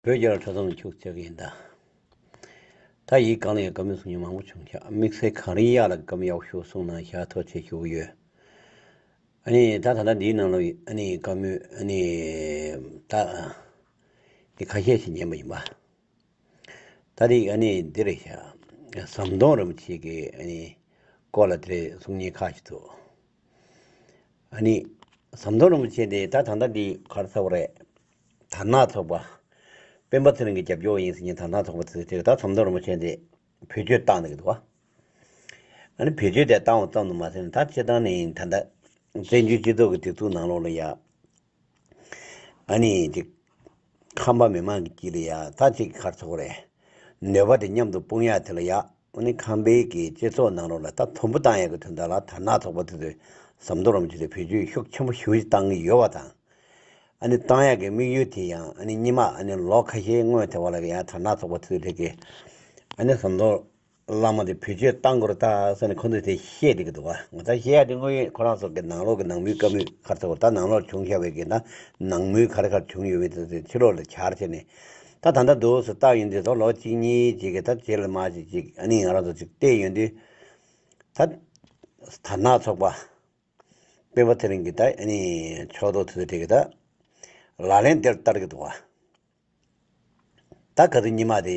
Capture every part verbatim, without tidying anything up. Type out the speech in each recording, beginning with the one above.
བོད་རྒྱལ་ལ་གྲྭ་ཚང་ལ་ཁྱུག་ཆག་གི་ཡིན་ད། ད་ཡིག་གང་ལ་ཡང་བཀའ་མོལ་གསུང་མཁན་མང་པོ་བྱུང་ཤག་དམིགས་བསལ་གངས་རིའི་གཡག་ལ་བཀའ་མོལ་ཡག་ཤོས་གསུང་གནང་ཤག་ཐུགས་རྗེ་ཆེ་ཞུ་གི་ཡོད། ཨ་ནི་ད་ད་ལྟ་འདིའི་ནང་ལ་ཨ་ནི་བཀའ་མོལ་ཨ་ནི་ད་འདི་ཁ་ཤས་ཤིག་ཉན་པ་ཡིན་པ། ད་དེ་ཨ་ནི་འདི་རེད་ཤག་ཟམ་གདོང་རིན་པོ་ཆེ་གི་ཨ་ནི་སྐོར་ལ་དེ་རེད་གསུང་མཁན་ཁ་ཤས་འདུག་ཨ་ནི་ཟམ་གདོང་རིན་པོ་ཆེ་དེ་ད་ད་ལྟ་འདི་ག་རེ་ཟེར་བ་རེད། དར་ནག་ཚོགས་པ། སྤེན་པ་ཚེ་རིང་གི་རྒྱབ་སྐྱོར་ཡིན་ཟེར་མཁན་དར་ནག་ཚོགས་པ་དེ་ཚོ་དེ་ད་ཟམ་གདོང་རིན་པོ་ཆེ་དེ་བེད་སྤྱོད་བཏང་འདུག་གི་འདུག་བ། ཨ་ནི་བེད་སྤྱོད་དེ་བཏང་བ་ཙམ་དུ་མ་ཟད་ནས་ད་སྤྱིར་བཏང་ནས་ད་ལྟ་བཙན་བྱོལ་སྤྱི་ཚོགས་ཀྱི་སྒྲིག་འཛུགས་ནང་ལོགས་ལ་ཡ། ཨ་ནི་ཅིག་ཁམས་པ་མི་མང་གི་དཀྱིལ་ལ་ཡ་ད་ཅིག་ག་རེ་ཟེར་དགོས་རེད། ནུས་པ་དེ་མཉམ་དུ་སྤུངས་ཡ་དེ་ལ་ཡ། ཨ་ནི་ཁམས་པའི་གི་སྤྱི་ཚོགས་ནང་ལོགས་ལ་ད་དུམ་བུ་བཏང་ཡ་གི་དོན་དག་ལ་དར་ནག་ཚོགས་པ་དེ་ཚོས་ཟམ་གདོང་རིན་པོ་ཆེ་དེ་བེད་སྤྱོད་ཤུགས་ཆེན་པོ་ཞེ་པོ་ཅིག་བཏང་གི་ཡོད་པ་དང་། ཨ་ནི་བཏང་ཡག་གི་དམིགས་ཡུལ་དེ་ཡང་ཨ་ནི་སྔོན་མ་ཨ་ནི་ལོ་ཁ་ཤས་སྔོན་དེ་བ་ལ་ཡང་དར་ནག་ཚོགས་པ་དེ་ཚོ་དེ་གི་ཨ་ནི་ཟམ་གདོང་བླ་མ་དེ་བེད་སྤྱོད་བཏང་དགོས་རེད་ད་ཟེར་ནས་ཁོ་ཚོས་དེ་བཤད་བསྡད་ཀྱི་འདུག་བ། ངོ་ཚ་བཤད་ཡག་དེ་དངོས་ཡོད་ཁོ་རང་ཚོ་གི་ནང་ལོགས་ཀྱི་ནང་མིའི་བཀའ་མོལ་ག་རེ་ཟེར་དགོས་རེད། ད་ནང་ལོགས་བྱུང་བཞག་པའི་གི་ད་ནང་མོལ་ག་རེ་ག་རེ་བྱུང་ཡོད་མེད་དེ་ཚོ་ཕྱི་ལོགས་ལ་གྱར་བྱས་ནས་ད་ད་ལྟ་འདུག་སེ་བཏང་ཡོང་དུས་ཚོ་ལོ་གཅིག་གཉིས་ཅིག་གི་ད་རྗེས་ལ་མར་ཅིག་ཅིག་ཨ་ནི་ང་རང་ཚོ་ཅིག་བལྟས་ཡོང་དུས་ད་དར་ནག་ཚོགས་པ། སྤེན་པ་ཚེ་རིང་གིས་ད་ཨ་ནི་ཕྱོགས་གཏོགས་དེ་ཚོ་དེ་གིས་ད་ལག་ལེན་དེར་བསྟར་གྱི་འདུག་བ། ད་ག་ཚོད་ཉི་མ་དེ་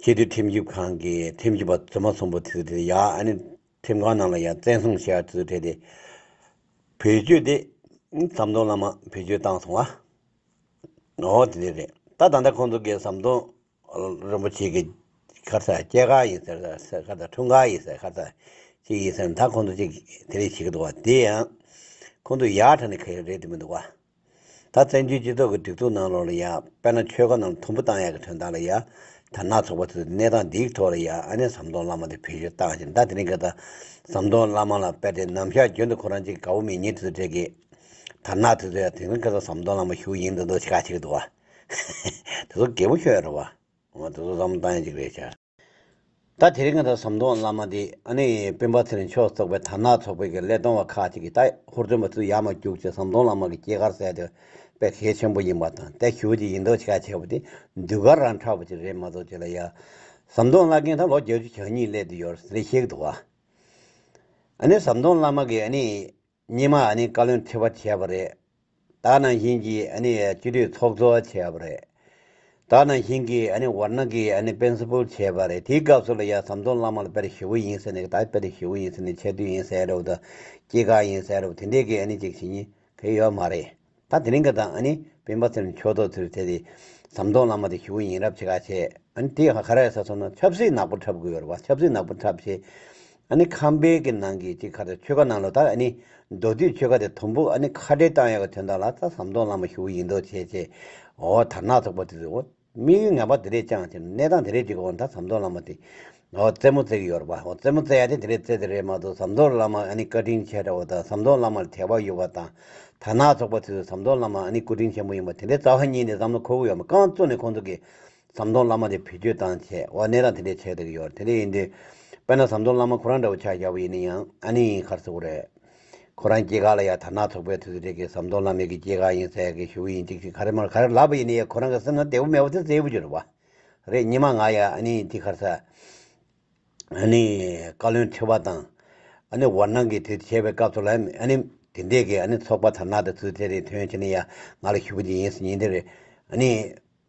སྤྱི་འཐུས་ཁྲིམས་ཞིབ་ཁང་གི་ཁྲིམས་ཞིབ་པ་རྫུན་མ་གསུམ་པོ་དེ་ཚོ་དེ་ཡ་ཨ་ནི་ཁྲིམས་ཁང་ནང་ལ་ཡ་བཙན་བཟུང་བྱས་དེ་ཚོ་དེ་དེ་བེད་སྤྱོད་དེ་ཟམ་གདོང་བླ་མ་བེད་སྤྱོད་བཏང་སོང་བ། འོ་དེ་དེ་རེད། ད་ད་ལྟ་ཁོང་ཚོ་གིས་ཟམ་གདོང་རིན་པོ་ཆེ་གི་ག་རེ་ཟེར་སྐྱེས་སྐར་ཡིན་ཟེར་ཟེར་ག་རེ་ཟེར་འཁྲུངས་སྐར་ཡིན་ཟེར་ག་རེ་ཟེར་ཅིག་ཡིན་ཟེར་ད་ཁོང་ཚོ་ཅིག་དེ་རེད་བྱེད་ཀྱི་འདུག་བ། དེ་ཡང་ཁོང་ཚོ་ཡག་དྲགས་ནས་ག་རེ་རེད་དེ་མི་འདུག་བ། ད་བཙན་བྱོལ་སྤྱི་ཚོགས་ཀྱི་སྒྲིག་འཛུགས་ནང་ལོགས་ལ་ཡང་དཔེར་ན་ཆོལ་ཁ་ནང་དུམ་བུ་བཏང་ཡག་གི་དོན་དག་ལ་ཡང་དར་ནག་ཚོགས་པ་ཚོས་གནས་སྟངས་འདིའི་ཐོག་ལ་ཡང་ཨ་ནི་ཟམ་གདོང་བླ་མ་དེ་བེད་སྤྱོད་བཏང་ཞིང་ད་དེ་རིང་ག་ད་ཟམ་གདོང་བླ་མ་ལ་དཔེ་དེ་ནམ་ཞག་རྒྱུན་དུ་ཁོ་རང་ཅིག་དགའ་བོ་མེད་མཁན་དེ་ཚོ་གྲས་ཀྱིས་དར་ནག་དེ་ཚོ་ཡང་དེ་རིང་ག་ད་ཟམ་གདོང་བླ་མ་ཞུ་ཡིན་འདུག་འདུག་ཅིག་ག་བྱེད་ཀྱི་འདུག་བ། དེ་ཚོ་རྒད་པོ་ཤོད་ཡ་རེད་བ། འོ་དེ་ཚོ་བསམ་བློ་བཏང་ཡ་ཅིག་རེད་ཤག་ད་དེ་རིང་ང་ད་ཟམ་གདོང་བླ་མ་འདི་ཨ་ནི་སྤེན་པ་ཚེ་རིང་མཆོག་སོགས་པའི་དར་ནག་ཚོགས་པའི་གི་ཀླད་སྟོང་བ་ཁག་ཅིག་གིས་ད་ཧུར་བརྩོན་པ་ཚོས་ཡར་མར་རྒྱུགས་བྱས་ཟམ་གདོང་བླ་མ་གི་སྐྱེས་སྐར་ཟེར་དེ་དཔེ་གལ་ཆེན་པོ་ཡིན་པ་དང་དེ་ཞུ་རྒྱུ་ཡིན་མདོག་ཅིག་ག་བྱས་པ་དེ་ཟློས་གར་རང་འཁྲབ་པ་ཅིག་རེད་མ་གཏོགས་ཅིག་ལ་ཡ། ཟམ་གདོང་བླ་རྒན་ད་ལོ་བརྒྱད་ཅུ་གྱ་གཉིས་སླེབས་དུ་ཡོད་རེད་བཤད་ཀྱི་འདུག་བ། ཨ་ནི་ཟམ་གདོང་བླ་མ་གི་ཨ་ནི། སྔོན་མ་ཨ་ནི་བཀའ་བློན་ཁྲི་པ་བྱས་པ་རེད། ད་ནང་བཞིན་གྱི་ཨ་ནི་སྤྱི་འཐུས་ཚོགས་གཙོ་བྱས་པ་རེད། ད་ནང་བཞིན་གྱི་ཨ་ནི་ཝར་ན་གི་ཨ་ནི་པིན་སི་པལ་བྱས་པ་རེད། དེའི་སྐབས་སུ་ལ་ཡ་ཟམ་གདོང་བླ་མ་ལ་དཔེ་རེ་ཞེ་པོ་ཡིན་ཟེར་ནས་ད་དཔེ་རེ་ཞེ་པོ་ཡིན་ཟེར་ནས་ཆེ་བསྟོད་ཡིན་ཟེར་རེད་བ། ད་སྐྱེས་སྐར་ཡིན་ཟེར་རེད་བ། དེ་འདྲས་ཀྱི་ཨ་ནི་ཅིག་བྱེད་མཁན་གང་ཡོད་མ་རེད། ད་དེ་རིང་གི་ད་ཨ་ནི་སྤེན་པ་ཚེ་རིང་མཆོག་ཐོག་ཚུར་དེ་དེ་ཟམ་གདོང་བླ་མ་དེ་ཞེ་པོ་ཡིན་རབས་བྱེད་ག་བྱས། ཨ་ནི་དེ་ག་རེ་ཟེར་སོང་ན་ཆབ་སྲིད་ནག་པོ་འཁྲབ་དགོས་ཡོད་རེད་བ། ཆབ་སྲིད་ནག་པོ་འཁྲབ་བྱས། ཨ་ནི་ཁམས་པའི་གི་ནང་གི་ཅིག་ག་རེ་ཆོལ་ཁ་ནང་ལོགས་ད་ཨ་ནི་མདོ་སྟོད་ཆོལ་ཁ་དེ་དུམ་བུ་ཨ་ནི་ཁ་བྲལ་བཏང་ཡག་གི་དོན་དག་ལ་ད་ཟམ་གདོང་བླ་མ་ཞེ་པོ་ཡིན་མདོག་བྱས་བྱས། འོ་དར་ནག་ཚོགས་པ་དེ་ཚོས་འོ་དམིགས་ཡུལ་ངན་པ་དེ་འདྲས་བཅངས་བྱས་གནས་སྟངས་དེ་འདྲས་ཅིག་འོ་ད་ཟམ་གདོང་བླ་མ་དེ་འོ་རྩེད་མོ་རྩེ་གི་ཡོད་རེད་བ། འོ་རྩེད་མོ་རྩེ་ཡག་དེ་དེ་འདྲས་རྩེ་དེ་རེད་མ་གཏོགས་ཟམ་གདོང་བླ་མ་ཨ་ནི་བཀའ་དྲིན་ཆེ་དྲགས་པ་དང་ཟམ་གདོང་བླ་མ་ལ་དད་པ་ཡོད་པ་དང་། དར་ནག་ཚོགས་པ་ཚོས་ཟམ་གདོང་བླ་མ་ཨ་ནི་སྐུ་དྲིན་ཆེན་པོ་ཡིན་པ་དེ་འདྲའི་རྩ་བ་ཉིད་ནས་བསམ་བློ་འཁོར་གྱི་ཡོད་མ་རྐང་བཙུགས་ནས་ཁོང་ཚོ་གིས་ཟམ་གདོང་བླ་མ་དེ་བེད་སྤྱོད་བཏང་བྱས་འོ་གནས་སྟངས་དེ་འདྲས་བྱས་བསྡད་ཀྱི་ཡོད་རེད། དེ་འདྲ་ཡིན་དུས་དཔེར་ན་ཟམ་གདོང་བླ་མ་ཁོ་རང་འདྲ་བོ་ཆ་བཞག་པ་ཡིན་ན་ཡང་ཨ་ནི་ག་རེ་ཟེར་དགོས་རེད། ཁོ་རང་སྐྱེས་སྐར་ལ་ཡང་དར་ནག་ཚོགས་པའི་དུས་ཚོད་དེ་གི་ཟམ་གདོང་བླ་མའི་གི་སྐྱེས་སྐར་ཡིན་ཟེར་གི་ཞུ་གི་ཡིན་ཅིག་ཅིག་ག་རེ་མ་རེད་ག་རེ་ལབ་པ་ཡིན་ན་ཡང་ཁོ་རང་གི་སེམས་ནང་བདེ་པོ་མེད་པ་དེ་གསལ་པོ་ཅིག་རེད་བ། རེད། སྔོན་མ་ང་ཡང་ཨ་ནི་དེ་ག་རེ་ཟེར། ཨ་ནི་བཀའ་བློན་ཁྲི་པ་དང་། ཨ་ནི་ཝར་ནང་གི་དེ་བྱས་པའི་སྐབས་སུ་ལ་ཨ་ནི་དེ་འདྲས་ཀྱི་ཨ་ནི་ཚོགས་པ་དར་ནག་དང་ཚུལ་དེ་རེད་ཐོན་བྱས་ནས་ཡ་ང་ལ་ཞུ་རྒྱུ་ཡིན་ཟེར་ཉིན་དེ་རེད། ཨ་ནི་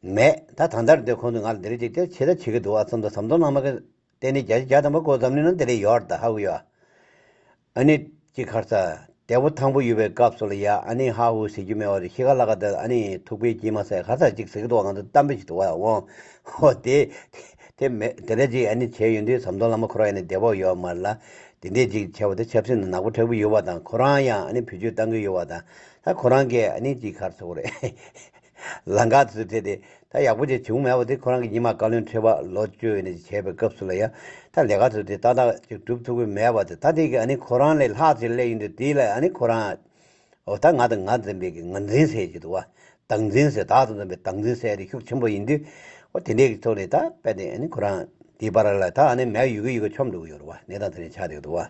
མེད་ད་ད་ལྟར་འདི་ཁོང་ཚོ་ང་ལ་འདི་རེད་ཅིག་དེ་བྱེད་ད་བྱེད་ཀྱི་འདུག་ཨ་བསམ་ད་ཟམ་གདོང་བླ་མ་གི་ལྟེ་གནས་བརྒྱ་ཆ་བརྒྱ་ཐམ་པ་ཀོ་འཛམ་གླིང་ནང་འདི་རེད་ཡོད་རེད་ད་ཧ་གོ་ཡོད། ཨ་ནི་ཅིག་ག་རེ་ཟེར། དེ་པོ་ཐང་པོ་ཡོད་པའི་སྐབས་སུ་ལ་ཡ་ཨ་ནི་ཧ་ཧུ་ཟེར་རྒྱུ་མེད་པ་རེད། ཤི་ཁ་ལ་ཁ་དེ་ཨ་ནི་ཐུག་པའི་སྐྱེས་མ་ཟེར་ག་རེ་ཟེར་ཅིག་ཟེར་གི་འདུག་ང་ཚོ་གཏམ་དཔེ་ཞིག་འདུག་བ། འོང་ཧོ་དེ་དེ་མེད་དེ་འདྲ་ཅིག་ཨ་ནི་བྱས་ཡོང་དུས་ཟམ་གདོང་བླ་མ་ཁོ་རང་ཡ་ནི་བདེ་བ་ཡོད་མ་རེད་ལ། དེ་འདྲས་ཅིག་བྱས་པ་དེ་ཆབ་སྲིད་ནང་ནག་པོ་དྲག་པོ་ཡོད་པ་དང་ཁོ་རང་ཡང་ཨ་ནི་བེད་སྤྱོད་བཏང་གི་ཡོད་པ་དང་ད་ཁོ་རང་གིས་ཨ་ནི་ཅིག་ག་རེ་ཟེར་དགོས་རེད། ལང་ཀ་དེ་ཚོ་ཕྲད་དེ་ད་ཡག་པོ་ཅིག་བྱུང་མེད་པ་དེ་ཁོ་རང་གི་ཉི་མ་བཀའ་བློན་ཁྲི་པ་ལོ་བཅུ་ཡས་ནས་བྱས་པའི་སྐབས་སུ་ལ་ཡ་ད་ལས་ཀ་དེ་ཚོ་དེ་ཏག་ཏག་ཅིག་སྒྲུབ་ཐུབ་ཀྱི་མེད་པ་དེ་ད་དེ་གི་ཨ་ནི་ཁོ་རང་ལས་ལྷག་ཅིག་སླེབས་ཡོང་དུས་དེ་ལ་ཨ་ནི་ཁོ་རང་འོ་ད་ང་དང་ང་འཛིན་པའི་གི་ང་འཛིན་ཟེར་གྱི་འདུག་བ། བདག་འཛིན་ཟེར་བདག་ཏུ་འཛིན་པའི་བདག་འཛིན་ཟེར་དེ་ཤུགས་ཆེན་པོ་ཡིན་དུས་འོ་དེ་འདྲས་ཀྱི་ཐོག་ནས་ད་དཔེ་དེ་ཨ་ནི་ཁོ་རང་དེའི་བར་ལ་ད་ཨ་ནི་མེད་ཡོད་གི་ཡོད་གི་མཆོང་འགྲོ་གི་ཡོད་རེད་བ། གནས་སྟངས་དེ་འདྲས་ཆགས་བསྡད་ཀྱི་འདུག་བ།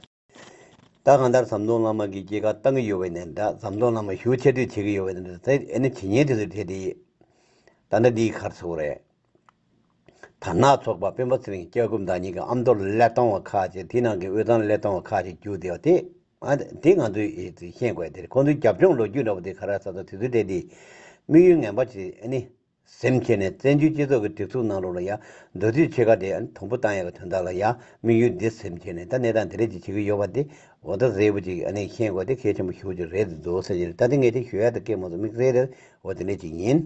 ད་གང་ལྟར་ཟམ་གདོང་བླ་མ་གི་སྐྱེས་སྐར་བཏང་གི་ཡོད་པས་ནས་ད་ཟམ་གདོང་བླ་མ་ཞུ་ཆེ་བསྟོད་བྱེད་ཀྱི་ཡོད་པས་ནས་ད་ཨ་ནི་བྱེད་ཉན་དེ་ཚོ་དེ་དེ་ ད་ནི་འདིའི་ཁར་ཚུགས་རེད། དར་ནག་ཚོགས་པ་སྤེན་པ་ཚེ་རིང་སྐྱབས་མགོན་བདག་ཉིད་ཀྱི་ཨ་མདོ་ལ་སླེབས་སྟངས་བ་ཁག་ཅིག་དེ་ནང་གི་དབུས་གཙང་ལ་སླེབས་སྟངས་བ་ཁག་ཅིག་བརྒྱུད་དེ་བ་དེ། ཨ་དེ་ང་ཚོས་ཤེས་དགོས་དེ་རེད། ཁོང་ཚོའི་རྒྱབ་ལྗོངས་ལོ་རྒྱུས་འདྲ་པོ་དེ་ག་རེ་ཟེར་ན་དེ་ཚོའི་གྲས་དེ་དམིགས་ཡུལ་ངན་པ་ཅིག་ཨ་ནི་ཟིན་བྱས་ནས་བཙན་བྱོལ་སྤྱི་ཚོགས་ཀྱི་སྒྲིག་འཛུགས་ནང་ལོགས་ལ་ཡ་མདོ་སྟོད་ཆོལ་ཁ་དེ་ཨ་ནི་དུམ་བུ་བཏང་ཡག་གི་དོན་དག་ལ་ཡ་དམིགས་ཡུལ་འདི་ཟིན་བྱས་ནས་ད་གནས་སྟངས་དེ་རེད་ཅིག་བྱེད་ཀྱི་ཡོད་པ་དེ་འོ་ད་གསལ་པོ་ཅིག་ཨ་ནི་ཤེས་དགོས་དེ་གལ་ཆེན་པོ་ཞེ་པོ་ཅིག་རེད་འདུག་ཟེར་གྱི་རེད། ད་དེ་ངས་དེ་ཞུ་ཡག་དེ་སྐད་མ་སོང་། དམིགས་བསལ་དེ་འོ་དེ་འདྲ་ཅིག་ཡིན།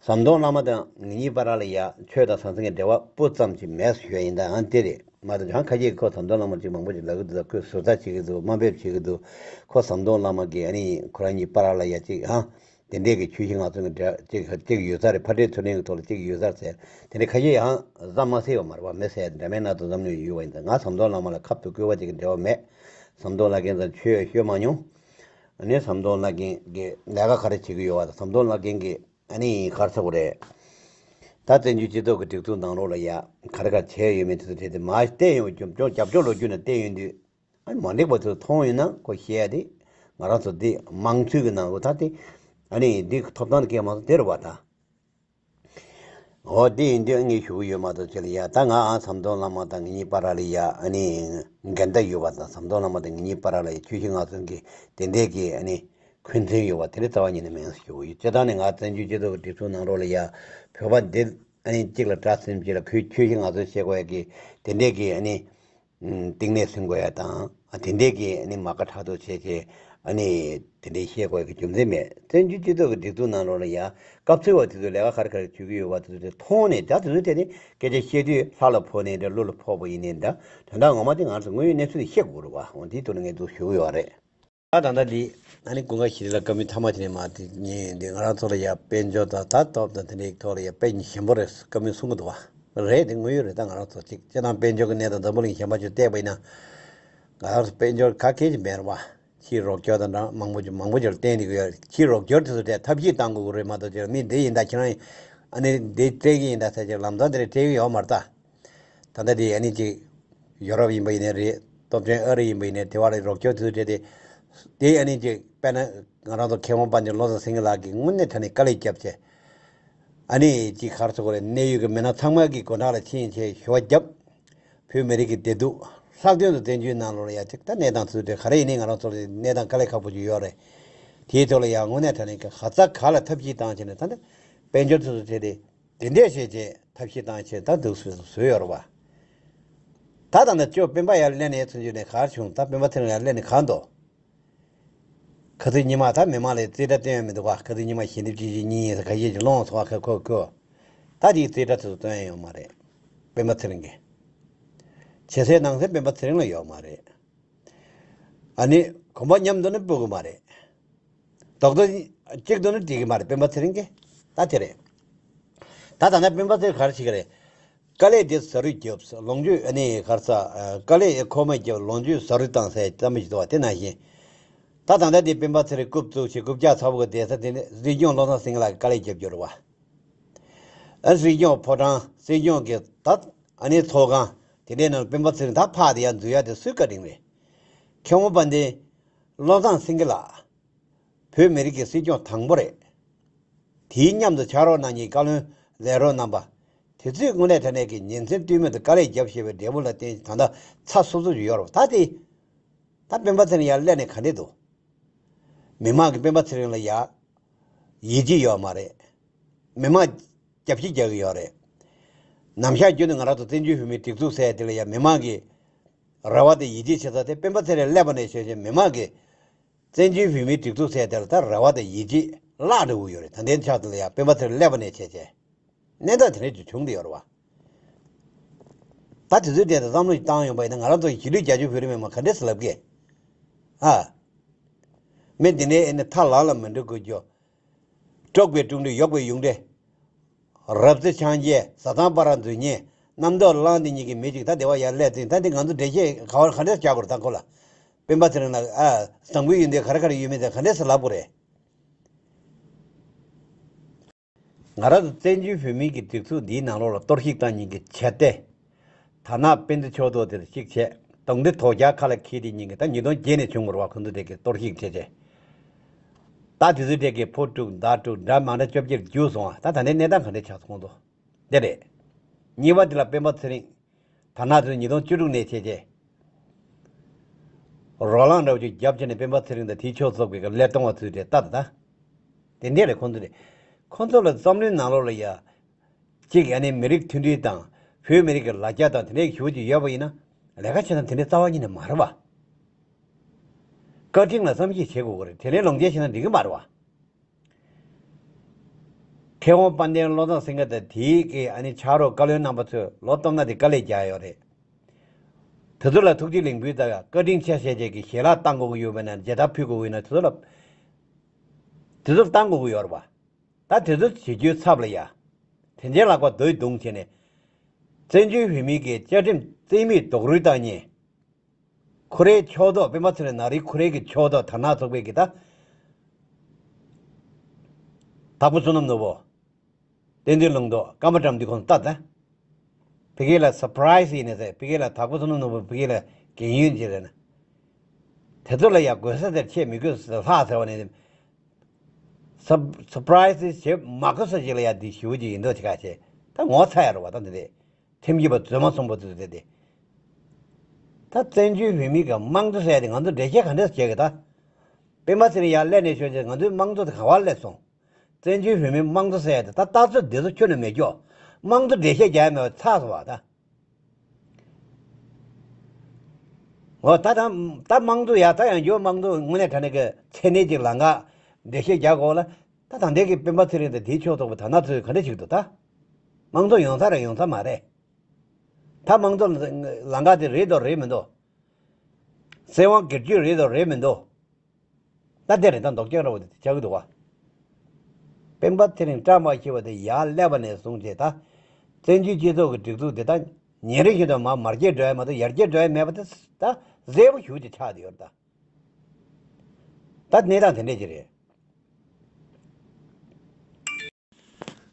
ཟམ་གདོང་བླ་མ་དང་ངེད་གཉིས་བར་ལ་ཡ་ཆོས་དང་ཟང་ཟིང་གི་འབྲེལ་བ་སྤུ་ཙམ་ཅིག་མེད་ཟེར་ཞུ་ཡ་ཡིན། ད་ཨང་དེ་རེད་མ་གཏོགས་ཡང་ཁ་ཤས་ཀྱིས་ཁོ་ཟམ་གདོང་བླ་མ་ཅིག་མང་པོ་ཅིག་ལབ་ཀྱི་འདུག་ད་ཁོས་ཟུར་ཟ་བྱེད་ཀྱི་འདུག་དམའ་འབེབས་བྱེད་ཀྱི་འདུག་ཁོ་ཟམ་གདོང་བླ་མ་གིས་ཨ་ནི་ཁོ་རང་གཉིས་བར་ལ་ཡ་ཅིག་ཨང་དེ་འདྲས་ཀྱི་ཆོས་བཞིན་ངག་གཙོ་གི་འབྲེལ་ཅིག་ཅིག་ཡོད་ས་རེད། ཕ་འབྲས་ཚུལ་ཁྲིམས་ཀྱི་ཐོག་ལ་ཅིག་ཡོད་ས་རེད་ཟེར་དེ་འདྲས་ཁ་ཤས་ཡང་བཟའ་མ་ཟེར་བ་མ་རེད་བ། མི་ཟེར་འདྲ་མིན་སྣ་ཚོགས་འཛོམས་ནས་ཡོད་པ་ཡིན་ཙང་ང་ཟམ་གདོང་བླ་མ་ལ་ཁ་ཐུག་སྐུར་བ་ཅིག་གི་འབྲེལ་བ་མེད། ཟམ་གདོང་བླ་རྒན་ཚང་ཆོས་ཤོད་མ་མྱོང་། ཨ་ནི་ཟམ་གདོང་བླ་རྒན་གྱིས་ལས་ཀ་ག་རེ་བྱེད་ཀྱི་ཡོད་བ་དང་ཟམ་གདོང་བླ་རྒན་གྱིས་ཨ་ནི་ག་རེ་ཟེར་དགོས་རེད། ད་བཙན་བྱོལ་སྤྱི་ཚོགས་ཀྱི་སྒྲིག་འཛུགས་ནང་ལོགས་ལ་ཡ་ག་རེ་ག་རེ་བྱས་ཡོད་མེད་དེ་ཚོ་དྲིས་ཏེ་མར་བལྟས་ཡོང་བའི་རྒྱབ་ལྗོངས་རྒྱབ་ལྗོངས་ལོ་རྒྱུས་ནང་བལྟས་ཡོང་དུས་ཨ་ནི་མ་འགྲིག་པ་དེ་ཚོ་མཐོང་ཡོང་ན་ཁོ་བཤད་ཡ་དེ་ང་རང་ཚོ་འདི་དམངས་གཙོའི་གི་ནང་ལོགས་ད་དེ་ཨ་ནི་འདི་ཐོབ་ཐང་སྐད་མ་གཏོགས་དེ་རེད་བ་ད། འོ་དེ་ཡིན་དུས་ངས་ཞུ་གི་ཡོད་མ་གཏོགས་ཅི་ལ་ཡ་ད་ང་ཨ་ཟམ་གདོང་བླ་མ་དང་ངེད་གཉིས་བར་ལ་ཡ་ཨ་ནི་འགལ་ཟླ་ཡོད་པ་དང་ཟམ་གདོང་བླ་མ་དང་ངེད་གཉིས་བར་ལ་ཡ་ཆོས་བཞིན་ངག་གཙོ་གི་དེ་འདྲས་ཀྱི་ཨ་ནི་འཁོན་འཛིན་ཡོད་པ་དེ་འདྲ་རྩ་བ་ཉིད་ནས་མེད་ཟེར་ཞུ་གི་ཡོད། སྤྱིར་བཏང་ནས་ང་བཙན་བྱོལ་སྤྱི་ཚོགས་ཀྱི་སྒྲིག་འཛུགས་ནང་ལོགས་ལ་ཡ་བོད་པ་འདི་ཨ་ནི་གཅིག་ལ་དགྲ་ཟིན་གཅིག་ལ་ཁོས་ཆོས་བཞིན་ངག་གཙོ་བཤད་དགོས་ཡ་གི་དེ་འདྲས་ཀྱི་ཨ་ནི་གཏིང་ནས་ཟིན་དགོས་ཡ་དང་དེ་འདྲས་ཀྱི་ནི་མ་དགའ་ཕྲག་དོག་བྱས་བྱས་ཨ་ནི་དེ་འདྲས་བཤད་དགོས་ཀྱི་རྒྱུ་མཚན་མེད། བཙན་བྱོལ་སྤྱི་ཚོགས་ཀྱི་སྒྲིག་འཛུགས་ནང་ལོགས་ལ་ཡ་སྐབས་འཚོལ་བ་དེ་ཚོས་ལས་ཀ་ག་རེ་ག་རེ་བྱེད་ཀྱི་ཡོད་པ་དེ་ཚོ་དེ་མཐོང་ནས་ད་དེ་ཚོའི་ཐད་ནས་སྐད་ཆ་བཤད་དུས་ལྷ་ལ་ཕོག་ནས་འདྲ་གླུ་ལ་ཕོག་པ་ཡིན་ནའི་འདྲ་དོན་དག་ངོ་མ་དེ་ང་ཚོ་དངོས་ཡོད་གནས་ཚུལ་དེ་བཤད་དགོས་རེད་བ། འོ་དེའི་ཐོག་ནས་ངས་འདུག་ཞུ་གི་ཡོད་རེད། ད་ད་ལྟ་འདི་ཨ་ནི་ཀུན་དགའ་ཤེས་རིག་ལ་བཀའ་མོལ་མཐའ་མ་དེ་ནས་མ་དེ་ཉན་ཡོང་དུས་ང་རང་ཚོ་ལ་ཡ་དཔལ་འབྱོར་དང་ད་སྟོབས་དང་དེ་འདྲའི་ཐོག་ལ་ཡ་དཔེ་ཞན་པོ་རེད་བཀའ་མོལ་གསུང་གི་འདུག་བ། རེད་དེ་དངོས་ཡོད་རེད། ད་ང་རང་ཚོ་གཅིག་སྤྱིར་བཏང་དཔལ་འབྱོར་གྱི་གནས་སྟངས་འཛམ་བུ་གླིང་གཞན་པ་ཚོ་བལྟས་པ་ཡིན་ན་ང་རང་ཚོ་དཔལ་འབྱོར་ག་གེ་ཅིག་མེད་རེད་བ། ཕྱིའི་རོགས་སྐྱོར་དང་འདྲ་མང་པོ་ཅིག་མང་པོ་ཅིག་ལ་བརྟེན་བསྡད་ཀྱི་ཡོད་རེད། ཕྱིའི་རོགས་སྐྱོར་དེ་ཚོ་དེ་ཐབས་ཤེས་བཏང་དགོས་ཀྱི་རེད་མ་གཏོགས་ཅིག་མི་འདི་ཡིན་ད་ཁྱེད་རང་ཨ་ནི་འདི་སྤྲད་ཀྱི་ཡིན་ད་ཟེར་ཅིག་ལམ་སང་དེ་རེད་སྤྲད་ཀྱི་ཡོད་མ་རེད་ད། ད་ལྟ་དེ་ཨ་ནི་ཅིག་ཡོ་རོབ་ཡིན་པ་ཡིན་ནའི་རེད། སྟོབས་ཆེན་ཨ་རི་ཡིན་པ་ཡིན་ནའི་དེ་བ་ལ་རོགས་སྐྱོར་དུས་དེ་དེ་དེ་ཨ་ནི་ཅིག་དཔེར་ན་ང་རང་ཚོ་མཁས་དབང་དཔལ་འབྱོར་བློ་བཟང་སེང་གེ་ལགས་ཀྱིས་དངོས་གནས་དྲང་གནས་དཀའ་ལས་བརྒྱབ་བྱས་ཨ་ནི་ཅིག་ག་རེ་ཟེར་དགོས་རེད། གནད་ཡོད་ཀྱི་མི་སྣ་ཚང་མ་གི་སྒོ་འགྲམ་ལ་ཕྱིན་བྱས་ཞུ་བ་བརྒྱབ། བོད་མི་རིགས་ཀྱི་བདེ་སྡུག་ལྷག་དོན་དུ་བཙན་བྱོལ་ནང་ལོགས་ལ་ཡ་ཅིག་ད་གནས་སྟངས་ཚུལ་དེ་ག་རེ་ཡིན་ནའི་ང་རང་ཚོ་ལ་གནས་སྟངས་དཀའ་ལས་ཁག་པོ་ཅིག་ཡོད་རེད། དེའི་ཐོག་ལ་ཡ་དངོས་གནས་དྲང་གནས་ཀྱི་ཧ་ཙ་ག་ལ་ཐབས་ཤེས་བཏང་བྱས་ནས་ད་ལྟ་དཔལ་འབྱོར་ཚོ་ཚོ་བྱས་ཏེ། དེ་འདྲས་བྱས་རྗེས་ཐབས་ཤེས་བཏང་བྱས་ད་འདུག་སེ་བཟོས་ཡོད་རེད་བ། ད་ད་ནི་ཅོ་སྤེན་པ་ཡར་སླེབས་ནས་ཚུན་ཆོད་ནས་ག་རེ་བྱུང་། ད་སྤེན་པ་ཚེ་རིང་ཡར་སླེབས་ནས་ག་འདུག་ཁ་སང་ཉི་མ་ད་མི་མང་ལ་རྩིས་ཁྲ་སྟོན་ཡ་མི་འདུག་བ། ཁ་སང་ཉི་མ་ཞལ་འདེབས་གཅིག་བྱས་གཉིས་ཡས་ཁ་ཤས་ཀྱིས་སློང་སོང་བ། ཁ་ཁོ་ཁོ་ད་དེའི་རྩིས་ཁྲ་དེ་ཚོ་སྟོན་ཡ་ཡོད་མ་རེད། སྤེན་པ་ཚེ་རིང་གིས་བྱེད་སའི་ནང་སེམས་སྤེན་པ་ཚེ་རིང་ལ་ཡོད་མ་རེད། ཨ་ནི་གོམ་པ་མཉམ་དུ་ནི་སྤོ་གི་མ་རེད། རྡོག་རྡོག་གཅིག་ཏུ་ནི་སྒྲིལ་གི་མ་རེད་སྤེན་པ་ཚེ་རིང་གིས། ད་དེ་རེད། ད་ད་ལྟ་སྤེན་པ་ཚེ་རིང་ག་རེ་བྱེད་ཀྱི་རེད། དཀའ་ལས་དེ་ཟ་རུ་རྒྱོབ་ལོངས་སྤྱོད་ཨ་ནི་ག་རེ་ཟ། དཀའ་ལས་ཁོ་མ་རྒྱོབ་ལོངས་སྤྱོད་ཟ་རུ་བཏང་ཟེར་བསམ་བློ་ཞིག་འདུག་བ། དེ་ནང་བཞིན། ད་ད་ལྟ་དེ་སྤེན་པ་ཚེ་རིང་རྐུབ་བཙུགས་ཤིག་རྐུབ་བཀྱག་ཚ་པོ་གི་བསྡད་ས་དེ་ནི་སྲིད་སྐྱོང་བློ་བཟང་སེང་གེ་ལགས་ཀྱིས་དཀའ་ལས་རྒྱབ་རྒྱུ་རེད་བ། ཨ་སྲིད་སྐྱོང་ཕོ་བྲང་སྲིད་སྐྱོང་གི་ད་ཨ་ནི་ཚོགས་ཁང་དེ་འདྲའི་ནང་སྤེན་པ་ཚེ་རིང་ད་ཕར་དེ་ཡར་འཛུལ་ཡ་དེ་སུའི་བཀའ་དྲིན་རེད། མཁས་དབང་དཔལ་ལྡན་བློ་བཟང་སེང་གེ་ལགས། བོད་མི་རིགས་ཀྱི་སྲིད་སྐྱོང་དང་པོ་རེད། དེའི་མཉམ་དུ་ཕྱག་རོགས་གནང་མཁན་བཀའ་བློན་ལས་རོགས་རྣམ་པ། དེ་ཚོས་དངོས་གནས་དྲང་གནས་ཀྱི་ཉིན་མཚན་ལྟོས་མེད་དུ་དཀའ་ལས་བརྒྱབ་བཞིན་པའི་འབྲས་བུ་ལ་བརྟེན་ད་ལྟ་ཚ་སོབ་སོབ་ཅིག་ཡོད་རེད་བ། ད་དེ། ད་སྤེན་པ་ཚེ་རིང་ཡར་སླེབས་ནས་ག་འདྲས་འདུག་མི་མང་གིས་སྤེན་པ་ཚེ་རིང་ལ་ཡ། ཡིད་ཆེས་ཡོད་མ་རེད། མི་མང་རྒྱབ་བཤིག་རྒྱག་གི་ཡོད་རེད། ནམ་ཞག་རྒྱུན་དུ་ང་རང་ཚོ་བཙན་བྱོལ་བོད་མིའི་སྒྲིག་འཛུགས་ཟེར་ཡ་དེ་ལ་ཡ་མི་མང་གིས་རེ་བ་དང་ཡིད་ཆེས་བྱེད་ས་དེ་སྤེན་པ་ཚེ་རིང་སླེབས་པ་ནས་བྱས་བྱས་མི་མང་གིས་བཙན་བྱོལ་བོད་མིའི་སྒྲིག་འཛུགས་ཟེར་ཡ་དེ་ལ་ད་རེ་བ་དང་ཡིད་ཆེས་བརླག་འགྲོ་གི་ཡོད་རེད། ད་ལྟའི་ཆར་དེ་ལ་ཡ་སྤེན་པ་ཚེ་རིང་སླེབས་པ་ནས་བྱས་བྱས། གནས་སྟངས་དེ་འདྲ་ཅིག་བྱུང་བསྡད་ཡོད་རེད་བ། ད་དེ་ཚོའི་ཐད་དུ་བསམ་བློ་ཞིག་བཏང་ཡོང་པ་ཡིན་ན་ང་རང་ཚོ་གཞིས་ལུས་རྒྱ་ཆེའི་བོད་རིགས་མི་མང་ག་འདྲས་སེ་ལབ་ཀྱི། ཨ། མི་འདི་འདྲའི་ཨེ་ནི་ཐ་ལ་ལ་མི་འགྲོ་དགོས་རྒྱུ། དཀྲུགས་པའི་དཀྲུགས་འདྲེ་གཡོག་པའི་གཡུག་འདྲེ། རབ་རྩེ་ཆང་རྐྱལ་བཟའ་ཚང་པ་ར་འཛུལ་ཉེས་རྣམ་རྟོག་ལངས་ཏེ་ཉིད་ཀྱི་མི་གཅིག་ད་དེ་བ་ཡར་སླེབས་ཚིག་ད་འདི་ང་ཚོ་འགྲེལ་བཤད་ག་བར་ག་འདྲས་བྱ་དགོས་རེད་ད་ཁོ་ལ། སྤེན་པ་ཚེ་རིང་ལ་ཨ་བཟང་པོ་ཡོད་འདི་ག་རེ་ག་རེ་ཡོད་མེད་དེ་ག་འདྲས་སེ་ལབ་དགོས་རེད། ང་རང་ཚོ་བཙན་བྱོལ་བོད་མིའི་གི་སྒྲིག་འཛུགས་འདིའི་ནང་ལོགས་ལ་གཏོར་བཤིག་བཏང་མཁན་གྱི་བྱེད་གཏེ། དར་ནག་སྤུན་ཟླ་ཕྱོགས་གཏོགས་དེར་གཅིག་བྱས། གདོང་འདྲེ་དོ་རྒྱལ་ཁ་ལ་འཁྱེར་དེ་ཉིན་གྱི་ད་ཉིས་སྟོང་བརྒྱད་ནས་བྱུང་བ་རེད་བ། ཁོ་ཚོ་དེ་གི་གཏོར་བཤིག་བྱས་བྱས། ད་དེ་ཚོའི་གྲས་ཀྱི་ཕོ་དཀྲུག་མདའ་དཀྲུག་འདྲ་མ་འདྲ་བཅོ་བརྒྱད་བརྒྱུགས་སོང་བ། ད་ད་ལྟའི་གནས་སྟངས་ག་འདྲ་ཆགས་སོང་དོ། འདི་རེད། གཉིས་པ་དེ་ལ་སྤེན་པ་ཚེ་རིང་། དར་ནག་ཚོས་ཉིས་སྟོང་བཅུ་དྲུག་ནས་བྱས་རྗེས། རོ་ལངས་འདྲ་བོ་ཅིག་རྒྱབ་བྱས་ནས་སྤེན་པ་ཚེ་རིང་དང་དེའི་ཕྱོགས་ཚོགས་པའི་ཀླད་སྟོང་བ་ཚོའི་གྲས་ལྟ་ད་ད། དེ་འདྲས་རེད་ཁོང་ཚོ་རེད། ཁོང་ཚོ་ལ་བསམ་བློའི་ནང་ལོགས་ལ་ཡ། གཅིག་ཨ་ནི་མི་རིགས་མཐུན་སྒྲིལ་དང་བོད་མི་རིགས་ཀྱི་ལ་རྒྱ་དང་དེ་འདྲའི་ཞུ་གི་ཡོད་པ་ཡིན་ན། ལས་ཀ་བྱེད་ན་དེ་འདྲའི་རྩ་བ་ཉིད་ནས་མ་རེད་བ། བཀའ་དྲིན་ལ་བསམ་ཤེས་བྱེད་དགོས་ཀྱི་རེད། དེ་ལས་ལོག་འཇལ་བྱས་ན་འགྲིག་གི་མ་རེད་བ། མཁས་དབང་དཔལ་ལྡན་བློ་བཟང་སེང་གེ་དང་དེའི་གི་ཨ་ནི་ཕྱག་རོགས་བཀའ་བློན་རྣམ་པ་ཚོས་ལོ་སྟོང་ན་དེ་དཀའ་ལས་རྒྱག་ཡོད་རེད། དེ་ཚོ་ལ་ཐུགས་རྗེ་ལེགས་འབུལ་དང་བཀའ་དྲིན་ཆེ་ཞེས་བྱས་ཀྱི་ཞལ་ལག་བཏང་དགོས་ཀྱི་ཡོད་པ་ན་མཇལ་དར་ཕུལ་དགོས་ཀྱི་ཡོད་ན་དེ་ཚོ་ལ། དེ་ཚོ་བཏང་དགོས་ཀྱི་ཡོད་རེད་བ། ད་དེ་ཚོ་བྱེད་རྒྱུའི་ཚབ་ལ་ཡ། དྲིན་ཅན་ལག་པ་རྡོས་བརྡུངས་བྱས་ནས། བཙན་བྱོལ་བོད་མིའི་གི་བཅའ་ཁྲིམས་རྩིས་མེད་རྡོག་རོལ་བཏང་ཉེན། ཁོ་རའི་ཕྱོགས་གཏོགས་སྤེན་པ་ཚེ་རིང་ནག་རིག་ཁོ་རའི་གི་ཕྱོགས་གཏོགས་དར་ནག་ཚོགས་པའི་གི་ད། དྭགས་པོ་བསོད་ནམས་ནོར་བུ། བསྟན་འཛིན་ལུང་རྟོགས། ཀརྨ་དགྲ་འདུལ་ཁོང་ལྟ་ད། ཕ་གི་ལ་སར་པ་རའི་སི་ཡིན་ནས་ཟེར། ཕ་གི་ལ་དྭགས་པོ་བསོད་ནམས་ནོར་བུ་ཕ་གི་ལ་རྒན་ཡོལ་ཅིག་རེད་ན། དེ་ཚོ་ལ་ཡ་དགོས་ས་དེར་ཆེད་མི་དགོས་ས་ལྷག་ཟེར་བ་ནས། སར་པ་རའི་སི་བྱེད་མ་དགོས་ས་ཅིག་ལ་ཡ་འདི་ཞུ་གི་ཡིན་མདོག་ཅིག་ག་བྱེད། ད་ངོ་ཚ་ཡ་རེད་བ་ད་འདི་རེད། ཁྲིམས་ཀྱི་བ་རྫུན་མ་གསུངས་པ་ཚོ་དེ་དེ། ད་བཙན་བྱོལ་བོད་མི་ག་དམངས་གཙོ་ཟེར་ཡ་དེ་ང་ཚོ་འགྲེལ་བཤད་ག་འདྲས་བྱེད་གི་ད། སྤེན་པ་ཚེ་རིང་ཡར་སླེབས་ནས་ཤོད་ཅེས་ང་ཚོའི་དམངས་གཙོ་དེ་ག་བར་སླེབས་སོང་། བཙན་བྱོལ་བོད་མིའི་དམངས་གཙོ་ཟེར་ཡ་དེ་ད་ལྟ་ཚོད་འདི་ཚོ་ཁྱོན་ནས་མེད་ཀྱོ། དམངས་གཙོ་འགྲེལ་བཤད་རྒྱག་ཡ་མེད་པ་ཚར་སོང་བ་ད། འོ་ད་ད་ད་དམངས་གཙོ་ཡ་ད་ཡང་འགྱོ་དམངས་གཙོ་དངོས་གནས་དྲང་གནས་ཀྱི་མཚན་གནས་ཅིག་ལང་ག་འགྲེལ་བཤད་རྒྱག་དགོས་ལ། ད་ད་ལྟའི་གི་སྤེན་པ་ཚེ་རིང་དང་དེའི་ཕྱོགས་གཏོགས་པ་དར་ནག་ཚོས་ག་འདྲ་བྱེད་ཀྱི་འདུག་ད། དམངས་གཙོ་ཡོང་ས་རེད་ཡོང་ས་མ་རེད། ད་དམངས་གཙོ་ལང་ག་དེ་རེད་དོ་རེད་མི་འདུག་སྲིད་དབང་སྒེར་གཅོད་རེད་དོ་རེད་མི་འདུག་ད་དེ་རེད་ད་མདོག་ཀྱང་ར་བ་དེ་ཆགས་ཀྱི་འདུག་བ། སྤེན་པ་ཚེ་རིང་བཀྲ་མ་ཤིས་པ་དེ་ཡར་སླེབས་པ་ནས་བཟུང་བྱས་ད། བཙན་བྱོལ་སྤྱི་ཚོགས་ཀྱི་སྒྲིག་འཛུགས་དེ་ད། ཉིན་རེ་བཞིན་དུ་མར་མར་རྒྱས་འགྲོ་ཡ་མ་གཏོགས་ཡར་རྒྱས་འགྲོ་ཡ་མེད་པ་དེ་ད་གསལ་པོ་ཞེ་པོ་ཅིག་ཆགས་བསྡད་ཡོད་རེད་ད། ད་གནས་སྟངས་དེ་འདྲས་ཅིག་རེད།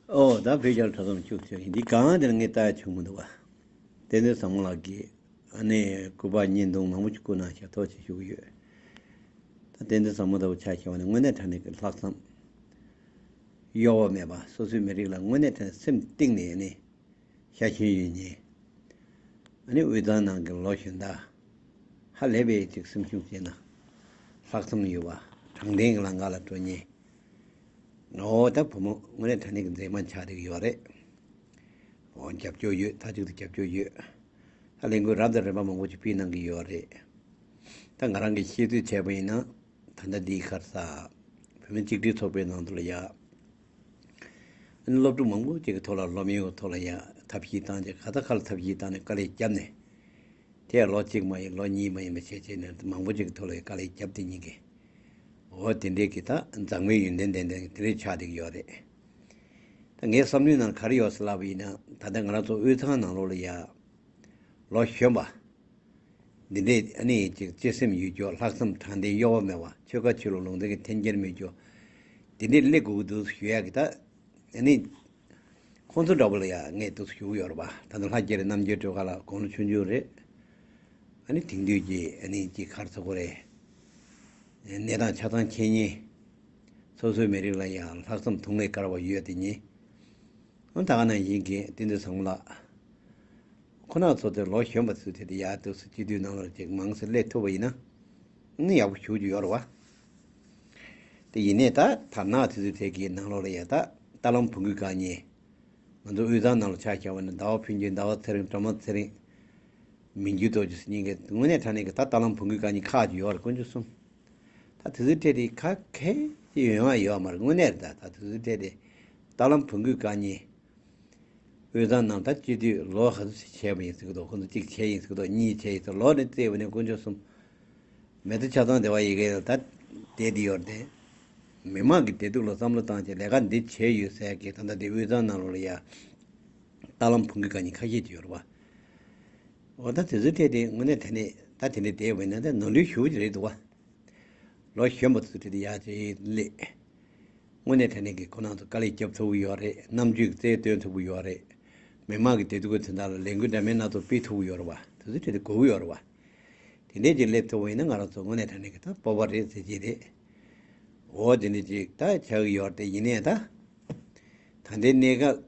ཨོ་ད་བོད་རྒྱལ་ཁྲ་ཚོམ་བཅུ་ཐོན་ཡིན་འདི་གང་དེར་ངས་ལྟ་ཡ་བྱུང་མི་འདུག་བ། བསྟན་འཛིན་བཟང་མོ་ལགས་ཀྱིས་ཨ་ནི་སྐུ་པར་བརྙན་ཐུང་མང་པོ་ཞིག་བསྐུར་གནང་ཤག་ཐུགས་རྗེ་ཆེ་ཞུ་གི་ཡོད། ད་བསྟན་འཛིན་བཟང་མོ་ལྟ་བུ་ཆ་བཞག་པ་ནི་དངོས་གནས་དྲང་གནས་ཀྱི་ལྷག་བསམ་གཡོ་བ་མེད་པ། སོ་སོའི་མི་རིགས་ལ་དངོས་གནས་དྲང་གནས་སེམས་གཏིང་ནས་ནི་ཤ་ཞེན་ཡོད་མཁན། ཨ་ནི་དབུས་གཙང་ནང་གི་ལོ་གཞོན་དག་ཧ་ལས་པའི་ཅིག་སེམས་ཤུགས་ཅན་དང་ལྷག་བསམ་ཡོད་པ། དྲང་བདེན་གྱི་ལམ་ཁ་ལ་འགྲོ་མཁན། འོ་ད་བུ་མོ་དངོས་གནས་དྲང་གནས་ཀྱི་མཛེས་མ་ཆགས་བསྡད་ཀྱི་ཡོད་རེད། འོ་རྒྱབ་སྐྱོར་ཡོད། མཐའ་གཅིག་ཏུ་རྒྱབ་སྐྱོར་ཡོད། ད་ལས་འགུལ་རབ་དང་རིམ་པ་མང་པོ་ཅིག་སྤེལ་གནང་གི་ཡོད་རེད། ད་ང་རང་གིས་ཤེས་ཚོད་བྱས་པ་ཡིན་ན། ད་ལྟ་འདིའི་ཁར་ས་བོད་མི་གཅིག་སྒྲིལ་ཚོགས་པའི་ནང་དུ་ལ་ཡ། ཨ་ནི་སློབ་ཕྲུག་མང་པོ་ཅིག་གི་ཐོག་ལ་སློབ་ཡོན་གྱི་ཐོག་ལ་ཡ་ཐབས་ཤེས་བཏང་བྱས་ག་ས་ག་ལ་ཐབས་ཤེས་བཏང་ནས་དཀའ་ལས་བརྒྱབ་ནས། དེ་ཡང་ལོ་གཅིག་མ་ཡིན་ལོ་གཉིས་མ་ཡིན་པ་བྱས་བྱས་ནས་མང་པོ་ཅིག་གི་ཐོག་ལ་ཡ་དཀའ་ལས་བརྒྱབ་དེ་ཉིད་ཀྱི། འོ་དེ་འདྲའི་གི་ད་མཛངས་མའི་ཡོན་ཏན་ལྡན་ལྡན་དེ་འདྲའི་ཆགས་བསྡད་ཀྱི་ཡོད་རེད། ད་ངའི་བསམ་བློའི་ནང་ག་རེ་ཡོད་ཟེར་ལབ་པ་ཡིན་ན། ད་ལྟ་ང་རང་ཚོ་དབུས་གཙང་ནང་ལོགས་ལ་ཡ་ལོ་གཞོན་པ། འདི་འདྲའི་ཨ་ནི་ཅིག་བརྩེ་སེམས་ཡོད་རྒྱུ། ལྷག་བསམ་དྲང་བདེན་གཡོ་བ་མེད་པ། ཆོལ་ཁ་ཆོས་ལུགས་ལུང་འདྲེན་གྱི་འཐེན་འཁྱེར་མེད་རྒྱུ། འདི་འདྲའི་སླེབས་དགོས་ཀྱི་འདུག་ཞུ་ཡག་གི་ད། ཨ་ནི། ཁོང་ཚོ་འདྲ་པོ་ལ་ཡ་ངས་འདུག་ཞུ་གི་ཡོད་རེད་པ། ད་ལྟ་ལྷ་རྒྱལ་རི་རྣམ་རྒྱལ་སྒྲོལ་དཀར་ལགས་དགུང་ལོ་ཆུང་ཆུང་རེད། ཨ་ནི་དེང་དུས་ཀྱི་ཨ་ནི་ཅིག་ག་རེ་ཟེར་དགོས་རེད། གནས་སྟངས་ཆ་ཚང་མཁྱེན་མཁན། སོ་སོའི་མི་རིགས་ལ་ཡང་ལྷག་བསམ་དུང་ལས་དཀར་བ་ཡོད་དེ་ཉིད། ཨང་། ད་ག་ནང་བཞིན་གྱི་བསྟན་འཛིན་བཟང་མོ་ལགས་ཁོ་ན་ཚོ་དེ་ལོ་གཞོན་པ་ཚོའི་དེ་དེ་ཡར་འདུག་སེ་སྤྱི་འཐུས་ནང་ལ་ཅིག་མང་སེ་སླེབས་ཐུབ་པ་ཡིན་ན། ཨ་ནི་ཡག་པོ་ཞེ་པོ་ཅིག་ཡོད་རེད་བ། དེ་ཡིན་ནའི་ད་དར་ནག་དེ་ཚོའི་གྲས་ཀྱི་ནང་ལོགས་ལ་ཡ་ད་རྟ་ལམ་བོང་གུའི་སྒང་ཉེ། ང་ཚོ་དབུས་གཙང་ནང་ལ་ཆ་བཞག་པ་ན་ཟླ་བ་ཕུན་སྐྱིད། ཟླ་བ་ཚེ་རིང་། སྒྲོལ་མ་ཚེ་རིང་། མི་འགྱུར་རྡོ་རྗེ་སེ་གཉིས་ཀྱིས་དངོས་གནས་དྲང་གནས་ཀྱི་ད་རྟ་ལམ་བོང་གུའི་སྒང་ཉེ་ཁག་ཅིག་ཡོད་རེད། དཀོན་མཆོག་གསུམ། ད་དེ་ཚོའི་གྲས་དེ་ཁ་མཁས་ཅིག་ཡོང་ཡ་ཡོད་མ་རེད། དངོས་གནས་རེད། ད་ད་དེ་ཚོའི་གྲས་དེ་རྟ་ལམ་བོང་གུའི་སྒང་ཉེ། དབུས་གཙང་ནང་ད་སྤྱི་འཐུས་ལོ་ག་ཚོད་ཅིག་བྱས་པ་ཡིན་ཟེར་གི་འདུག་ཁོང་ཚོ་གཅིག་བྱས་ཡིན་ཟེར་གི་འདུག་གཉིས་བྱས་ཡིན་ཟེར། ལོ་ནས་བརྩིས་པ་ནས་དཀོན་མཆོག་གསུམ། མེ་ཏོག་ཆ་ཚང་སྡེ་བ་ཡི་གེ་ལ་ད་བསྡད་དེ་ཡོད་རེད་དེ། མི་མང་གི་བདེ་སྡུག་ལ་བསམ་བློ་བཏང་བྱས་ལས་ཀ་འདི་བྱས་ཡོད་ཟེར་གི་ད་ལྟ་དེ་དབུས་གཙང་ནང་ལོགས་ལ་ཡ། རྟ་ལམ་བོང་གུའི་སྒང་ཉེ་ཁ་ཤས་ཅིག་ཡོད་རེད་བ། འོ་ད་དེ་ཚོའི་གྲས་དེ་དངོས་གནས་དྲང་གནས་ད་དེ་འདྲ་བསྡད་པ་ཡིན་ན་ད་ནོར་འཁྲུལ་ཞེ་པོ་ཅིག་རེད་འདུག་བ། ལོ་གཞོན་པ་ཚོའི་གྲས་དེ་ཡར་ཅིག་སླེབས། དངོས་གནས་དྲང་གནས་ཀྱི་ཁོ་རང་ཚོ་དཀའ་ལས་རྒྱབ་ཐུབ་ཀྱི་ཡོད་རེད། རྣམ་དཔྱོད་ཀྱི་རྩལ་སྟོན་ཐུབ་ཀྱི་ཡོད་རེད། མི་མང་གི་བདེ་སྡུག་གི་དོན་དག་ལ་ལས་འགུལ་འདྲ་མིན་སྣ་ཚོགས་སྤེལ་ཐུབ་ཀྱི་ཡོད་རེད་བ། དེ་ཚོའི་གྲས་དེ་དགོས་ཀྱི་ཡོད་རེད་བ། དེ་འདྲས་ཅིག་སླེབས་ཐུབ་པ་ཡིན་ན་ང་རང་ཚོ་དངོས་གནས་དྲང་གནས་ཀྱི་ད་སྤོབས་པ་རེད་ཟེར་གྱི་རེད། འོ་དེ་འདྲ་ཅིག་ད་ཆགས་ཀྱི་ཡོད་རེད། དེ་ཡིན་ནའི་ད་ད་ལྟའི་གནས་སྐབས་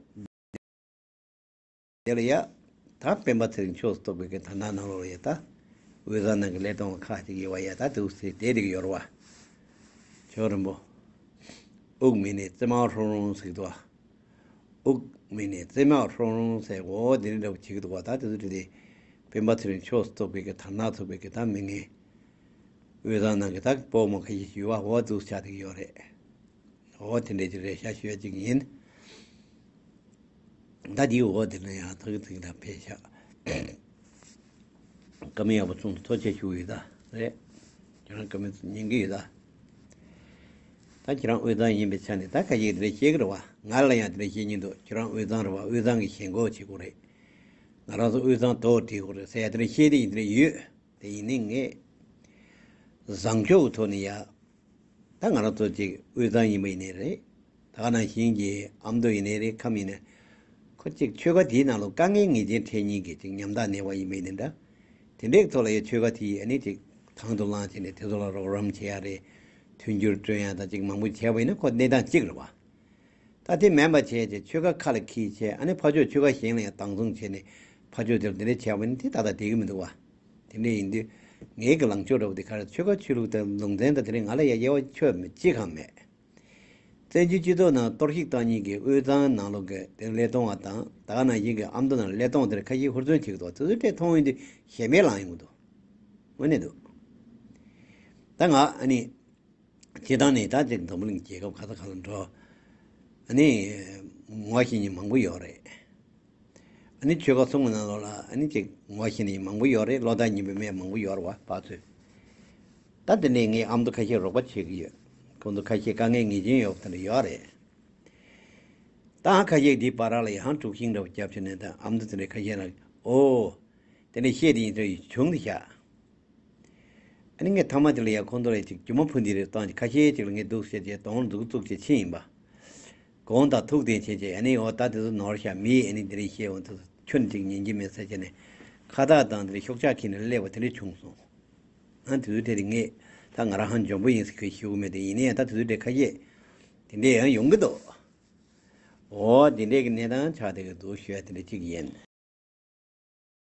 དེ་ལ་ཡ། ད་སྤེན་པ་ཚེ་རིང་ཕྱོགས་སུ་གཏོགས་པའི་གི་དར་ནག་ནང་ལོགས་ལ་ཡ་ད་དབུས་གཙང་ནང་གི་ཀླད་སྟོང་བ་ཁག་ཅིག་ཡོད་པ་ཡ། ད་དེ་ཚོ་བསྡད་བསྡད་ཀྱི་ཡོད་རེད་བ། ཆོས་རིན་པོ། དབུགས་མེད་ནས་རྩེ་མོ་ཧྲོང་ཧྲོང་ཟེར་གྱི་འདུག་བ། དབུགས་མེད་ནས་རྩེ་མོ་ཧྲོང་ཧྲོང་ཟེར། འོ་དེ་འདྲ་འདྲ་པོ་བྱེད་ཀྱི་འདུག་བ། ད་དེ་ཚོ་དེ་དེ་སྤེན་པ་ཚེ་རིང་ཕྱོགས་སུ་གཏོགས་པའི་གི་དར་ནག་ཚོགས་པའི་གི་ད་མི་ངན། དབུས་གཙང་ནང་གི་ད་སྤོ་མོ་ཁ་ཤས་ཞུ་བ་འོ་འདུག་ཆགས་བསྡད་ཀྱི་ཡོད་རེད། འོ་དེ་འདྲ་ཅིག་རེད་ཤག་ཞུ་ཡ་ཅིག་ཡིན། ད་དེའི་འོ་དེ་ལ་ཡང་ཐག་ཐག་ད་ཕེབས་ཤག་བཀའ་མོལ་ཡག་པོ་གསུངས་འདུག་ཐུགས་རྗེ་ཆེ་ཞུ་གི་ཡོད་ད། རེད། ཁྱེད་རང་བཀའ་མོལ་ཉན་གི་ཡོད་ད། ད་ཁྱེད་རང་དབུས་གཙང་ཡིན་པའི་ཆ་ནས་ད་ཁ་ཤས་དེ་འདྲ་བཤད་གི་རེད་བ། ང་ལ་ཡང་དེ་འདྲ་བཤད་སྙིང་འདུག་ཁྱེད་རང་དབུས་གཙང་རེད་བ། དབུས་གཙང་གི་ཞེན་ཁོག་བྱེད་དགོས་རེད། ང་རང་ཚོ་དབུས་གཙང་དོག་འདྲི་དགོས་རེད་ཟེར་ཡ་དེ་འདྲ་བཤད་དེ་ཡིན་དེ་འདྲ་ཡོད། དེ་ཡིན་ནའི་ངས་བཟང་ཕྱོགས་ཀྱི་ཐོག་ནས་ཡ། ད་ང་རང་ཚོ་ཅིག་དབུས་གཙང་ཡིན་པ་ཡིན་ནའི་རེད། ད་ག་ནང་བཞིན་གྱི་ཨ་མདོ་ཡིན་ནའི་རེད། ཁམས་ཡིན་ནའི། ཁོ་ཅིག་ཆོལ་ཁ་དེའི་ནང་ལ་དཀའ་ངལ་ངེས་ཅན་འཕྲད་མཁན་གྱི་ཅིག་ཉམ་ཐག་ནད་པ་ཡིན་པ་ཡིན་ནའི་འདྲ། དེ་འདྲའི་ཐོག་ལ་ཡ་ཆོལ་ཁ་དེ་ཡིས་ཨ་ནི་ཅིག་དང་དུ་བླངས་བྱས་ནས་དེ་ཚོ་ལ་རོགས་རམ་བྱེད་ཡ་རེད། མཐུན་འགྱུར་བསྐྲུན་ཡ་དང་ཅིག་མང་པོ་བྱས་པ་ཡིན་ན་ཁོ་གནས་སྟངས་གཅིག་རེད་བ། ད་དེ་མིན་པ་བྱས་བྱས་ཆོལ་ཁ་ཁ་ལ་འཁྱེར་བྱས། ཨ་ནི་ཕར་ཕྱོགས་ཆོལ་ཁ་གཞན་ལ་ཡང་སྡང་ཟུག་བྱས་ནས་ཕར་ཕྱོགས་དེར་དེ་འདྲ་བྱས་པ་ཡིན་ན་དེ་ཏག་ཏག་བསྡད་ཀྱི་མི་འདུག་བ། དེ་འདྲ་ཡིན་དུས་ངའི་གི་ལངས་ཕྱོགས་འདྲ་པོ་དེ་ག་རེ། ཆོལ་ཁ་ཆོས་ལུགས་དང་ལུང་ཚན་དང་དེ་རིང་ང་ལ་ཡ་དབྱེ་བ་ཆོད་མེད་ཅི་གང་མེད། བཙན་བྱོལ་སྤྱི་ཚོགས་ནང་གཏོར་བཤིག་བཏང་མཁན་གྱི་དབུས་གཙང་ནང་ལོགས་ཀྱི་དེ་ཀླད་སྟོང་བ་དང་ད་ག་ནང་བཞིན་གྱི་ཨ་མདོ་ནང་ཀླད་སྟོང་དེར་ཁ་ཤས་ཧུར་བརྩོན་བྱེད་ཀྱི་འདུག་དེ་ཚོའི་གྲས་མཐོང་ཡོང་དུས་ཞེ་མེད་ལངས་ཡོང་གི་འདུག་དངོས་གནས་འདུག་ད་ང་ཨ་ནི། སྤྱིར་བཏང་ནས་ད་ཅིག་འཛམ་བུ་གླིང་རྒྱལ་ཁབ་ག་ས་ག་ལ་འགྲོ། ཨ་ནི། ངོ་ཤེས་མཁན་མང་པོ་ཡོད་རེད། ཨ་ནི་ཆོལ་ཁ་གསུམ་གྱི་ནང་ལོགས་ལ་ཨ་ནི་ཅིག་ངོ་ཤེས་མཁན་མང་པོ་ཡོད་རེད། བློ་ཐག་ཉེ་པོ་མེད་མང་པོ་ཡོད་རེད་བ་ཕར་ཚུར། ད་དེ་ནས་ངས་ཨ་མདོ་ཁ་ཤས་རོགས་པ་བྱེད་ཀྱི་ཡོད། ཁོང་ཚོ་ཁ་ཤས་དཀའ་ངལ་ངེས་ཅན་ཡོད་པ་དེ་འདྲ་ཡོད་རེད། ད་ཁ་ཤས་འདིའི་བར་ལ་ཡང་དཀྲུག་ཤིང་འདྲ་པོ་བརྒྱབ་བྱས་ནས་ད་ཨ་མདོ་དེ་འདྲའི་ཁ་ཤས་ལ་ཨོ། དེ་འདྲ་བཤད་དེ་ཡིན་ཚོད་བྱུང་འདུག་ཤག་ཨ་ནི་ངས་ཐ་མ་དེ་ལ་ཡ་ཁོང་ཚོ་ལ་ཅིག་སྒྱུ་མ་ཕུ་འདི་རེ་བཏང་ཅིག་ཁ་ཤས་ཅིག་ལ་ངས་འདུག་བཤད་ཅེས་གདོང་འཛུགས་བཙུགས་ཅེས་ཕྱིན་ཡིན་པ། དགོངས་དག་ཐུགས་བདེན་བྱས་ཅེས། ཨ་ནི་འོ་ད་དེ་ཚོ་ནོར་ཤག་མི་ཨ་ནི་འདི་རེ་བཤད་འོང་དུས་ཁྱོད་ཅིག་ཉན་གྱི་མེད་ཟེར་བྱས་ནས་ཁ་བཏགས་དང་འདི་རེ་ཤོག་ཆག་ཁྱེར་ནས་སླེབས་པ་དེ་འདྲ་བྱུང་སོང་། ཨ་དེ་ཚོ་དེ་རེ་ངས་ད་ང་རང་ཧང་འཇོན་པོ་ཡིན་ཟེར་ཁྱོད་ཞུ་གི་མེད་དེ། ཡིན་ན་ཡང་ད་དེ་ཚོ་དེ་ཁ་ཤས་དེ་འདྲས་ཡང་ཡོང་གི་འདུག་འོ་དེ་འདྲས་ཀྱི་གནས་སྟངས་ཆགས་བསྡད་ཀྱི་འདུག་ཞུ་ཡ་དེ་འདྲ་གཅིག་ཡིན།